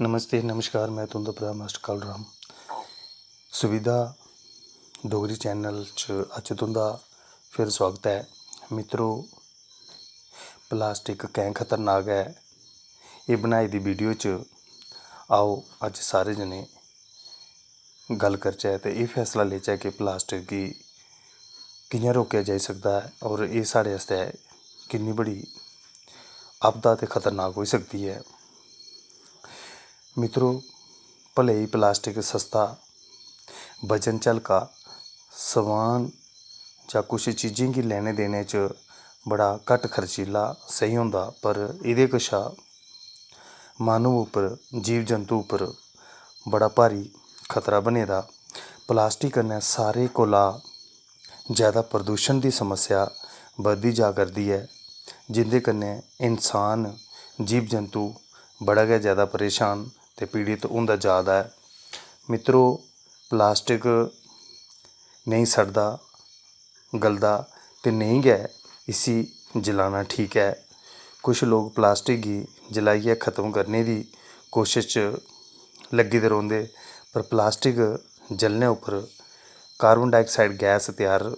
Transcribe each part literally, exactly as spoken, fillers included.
नमस्ते, नमस्कार, में तुं'दा भ्राऽ मास्टर कालू राम। सुविधा डोगरी चैनल च अज्ज तुं'दा फिर सोआगत ऐ। मित्रो, प्लास्टिक कैंह् खतरनाक ऐ, एह् बनाई दी वीडियो च आओ अज्ज सारे जने गल्ल करचै ते एह् फैसला लेचै कि प्लास्टिक गी कि'यां रोकेआ जाई सकदा ऐ और एह् साढ़े आस्तै किन्नी बड़ी आपदा ते खतरनाक होई सकदी ऐ। मित्रो, भले ही प्लास्टिक सस्ता, वजन च हल्का, समान जां कुछ चीजें गी लैने देने च बड़ा घट्ट खर्चीला सेही होंदा, पर एह्दे कशा माह्नू उप्पर, जीव जंतु उप्पर बड़ा भारी खतरा बने दा। प्लास्टिक कन्नै सारें कोला जैदा प्रदूशन दी समस्या बधदी जा करदी ऐ, जिं'दे कन्नै इंसान, जीव जंतु बड़ा गै जैदा परेशान ते पीड़त होंदा जा दा ऐ। मित्रो, प्लास्टिक नेईं सड़दा, गलदा ते नेईं गै इसी जलाना ठीक ऐ। कुछ लोक प्लास्टिक गी जलाइयै खत्म करने दी कोशश च लग्गे दे रौंह्दे, पर प्लास्टिक जलने उप्पर कार्बन डाइआक्साइड गैस त्यार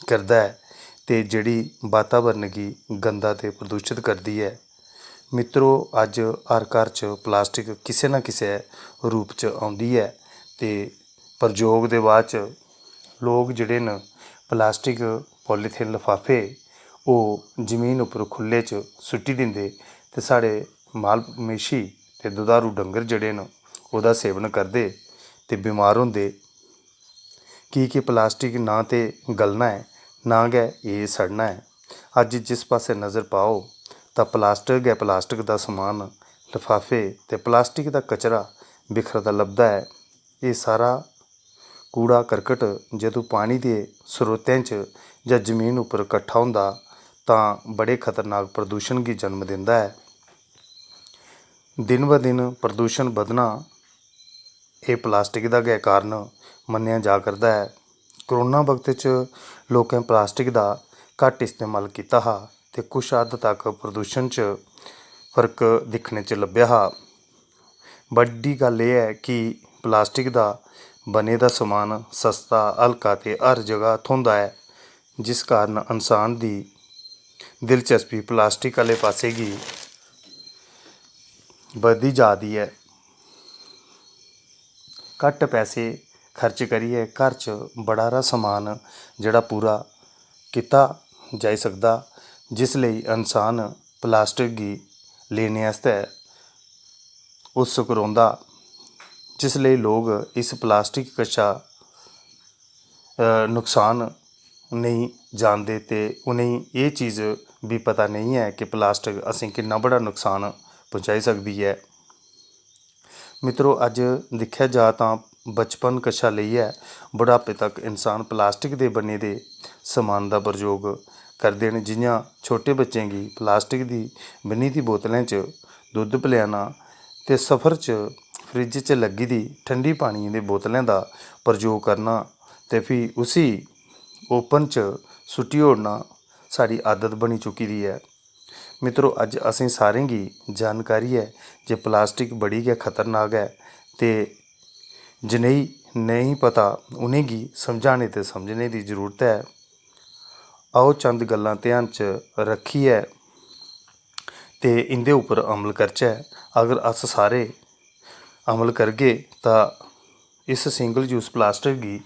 करदा ऐ ते जेह्ड़ी वातावरण गी गंदा ते प्रदूशत करदी ऐ। मित्रो, अज्ज हर घर च प्लास्टिक किसै ना किसै रूप च औंदी ऐ ते प्रयोग दे बाद च लोक जेह्ड़े न, प्लास्टिक, पॉलीथीन, लफाफे, ओह् जमीन उप्पर खु'ल्ले च सुट्टी दिंदे ते साढ़े माल मवेशी ते दुधारू डंगर जेह्ड़े न, ओह्दा सेवन करदे ते बमार होंदे। की के प्लास्टिक ना ते गलना ऐ, ना गै एह् सड़ना ऐ। अज्ज जिस पासै नजर पाओ, तां प्लास्टिक गै प्लास्टिक दा समान, लफाफे ते प्लास्टिक दा कचरा बिखरे दा लभदा ऐ। एह् सारा कूड़ा करकट जदूं पानी दे स्रोतें च जां जमीन उप्पर कट्ठा होंदा, तां बड़े खतरनाक प्रदूशन गी जन्म दिंदा ऐ। दिन ब दिन प्रदूशन बधना, एह् प्लास्टिक दा गै कारण मन्नेआ जा करदा ऐ। कोरोना वक्त च लोकें प्लास्टिक दा घट्ट इस्तेमाल कीता हा ते कुछ हद्द तक प्रदूशन च फर्क दिक्खने च लब्भेआ हा। बड्डी गल्ल एह् ऐ कि प्लास्टिक दा बने दा समान सस्ता, हल्का ते हर जगह थ्होंदा ऐ, जिस कारण इंसान दी दिलचस्पी प्लास्टिक आह्ले पासै गी बधदी जा दी ऐ। घट्ट पैसे खर्च करियै घर च बड़ा हारा समान जेह्ड़ा पूरा कीता जाई सकदा, जिस लेई इंसान प्लास्टिक गी लेने आस्तै उत्सुक रौंह्दा, जिस लेई लोक इस प्लास्टिक कशा, अ, नुकसान नेईं जानदे ते उ'नेंगी एह् चीज बी पता नेईं ऐ कि प्लास्टिक असेंगी किन्ना बड़ा नुकसान पहुंचाई सकदी ऐ। मित्रो, अज्ज दिक्खेआ जा तां बचपन कशा लेइयै बुढ़ापे तक इंसान प्लास्टिक दे बने दे समान दा प्रयोग करदे न। जि'यां छोटे बच्चें गी प्लास्टिक दी बनी दी बोतलें च दुद्ध पलेआना ते सफर च फ्रिज च लग्गी दी ठंडी पानियै दी बोतलें दा प्रयोग करना ते फ्ही उसी ओपन च सुट्टी ओड़ना साढ़ी आदत बनी चुकी दी ऐ। मित्रो, अज्ज असें सारें गी जानकारी ऐ जे प्लास्टिक बड़ी गै खतरनाक ऐ ते जनेही नेईं पता, उ'नेंगी समझाने ते समझने दी जरूरत ऐ। आओ, चंद गल्लां ध्यान च रक्खियै ते इं'दे उप्पर अमल करचै। अगर अस सारे अमल करगे तां इस सिंगल यूज़ प्लास्टिक गी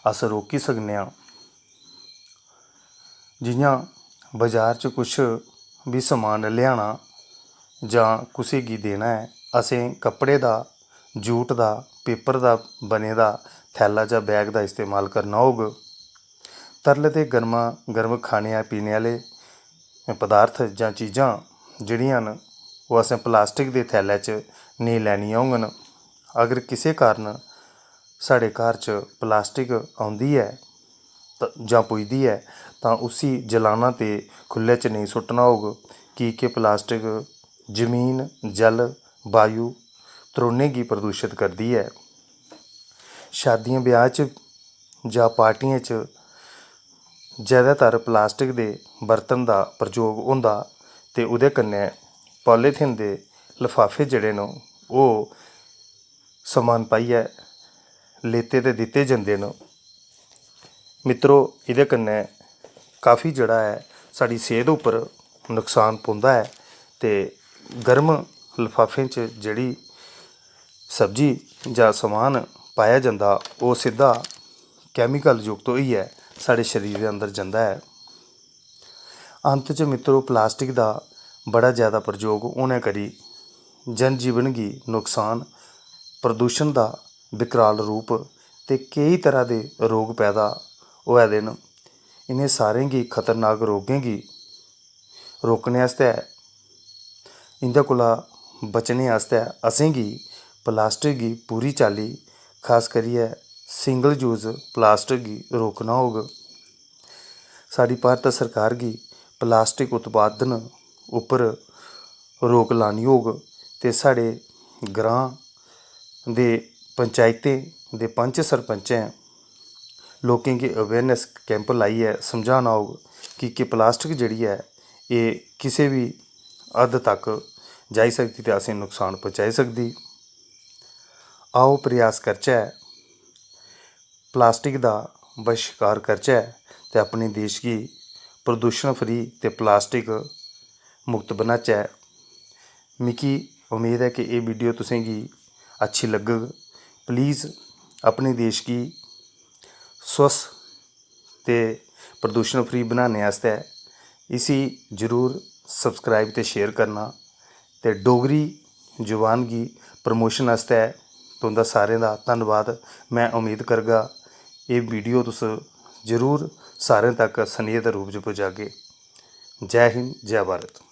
अस रोकी सकने आं। जि'यां बजार च कुछ बी समान लेआना जां कुसै गी देना ऐ, असें कपड़े दा, जूट दा, पेपर दा बने दा थैला जां बैग दा इस्तेमाल करना होग। तरल ते गर्मा गर्म खाने पीने आह्ले पदार्थ जां चीजां जेह्ड़ियां न, ओह् असें प्लास्टिक दे थैले च नेईं लैनियां होङन। अगर किसै कारण साढ़े घर च प्लास्टिक औंदी ऐ त-, जां पुजदी ऐ, तां उसी जलाना ते खु'ल्ले च नेईं सुट्टना होग, की के प्लास्टिक जमीन, जल, वायु त्रौनें गी प्रदूशत करदी ऐ। शादियें ब्याह् च जां पार्टियें च जैदातर प्लास्टिक दे बर्तन दा प्रयोग होंदा ते ओह्दे कन्नै पॉलीथीन दे लफाफे जेह्ड़े न, ओह् समान पाइयै लेते ते दित्ते जंदे न। मित्रो, एह्दे कन्नै काफी जेह्ड़ा ऐ, साढ़ी सेह्त उप्पर नुकसान पौंदा ऐ ते गर्म लफाफें च जेह्ड़ी सब्जी जां समान पाया जंदा, ओह् सिद्धा कैमिकल युक्त होइयै साढ़े शरीर दे अंदर जंदा ऐ। अंत च मित्रो, प्लास्टिक दा बड़ा जैदा प्रयोग होने करी जनजीवन गी नुकसान, प्रदूशन दा विकराल रूप ते केई तरह दे रोग पैदा होआ दे न। इ'नें सारें गी खतरनाक रोगें गी रोकने आस्तै, इं'दे कोला बचने आस्तै असेंगी प्लास्टिक गी पूरी चाल्ली, खास करियै सिंगल यूज प्लास्टिक गी रोकना होग। साढ़ी भारत सरकार गी प्लास्टिक उत्पादन उप्पर रोक लानी होग ते साढ़े ग्रांऽ दे पंचायतें दे पंच सरपंचें लोकें गी awareness camp लाइयै समझाना होग कि, कि प्लास्टिक जेह्ड़ी ऐ, एह् किसे बी हद्द तक जाई सकदी ते असेंगी नुकसान पहुँचाई सकदी। आओ, प्रयास करचै, प्लास्टिक दा बहिष्कार करचै ते अपने देश गी प्रदूशन free ते प्लास्टिक मुक्त बनाचै। मिगी उम्मीद ऐ कि एह् video तुसेंगी अच्छी लग्गग। Please, अपने देश गी स्वस्थ ते प्रदूशन free बनाने आस्तै इसी जरूर subscribe ते share करना ते डोगरी जुबान गी promotion आस्तै तुं'दा सारें दा धन्नवाद। में उम्मीद करगा एह् video तुस जरूर सारें तक सनेह् दे रूप च पजागे। जै हिंद, जै भारत।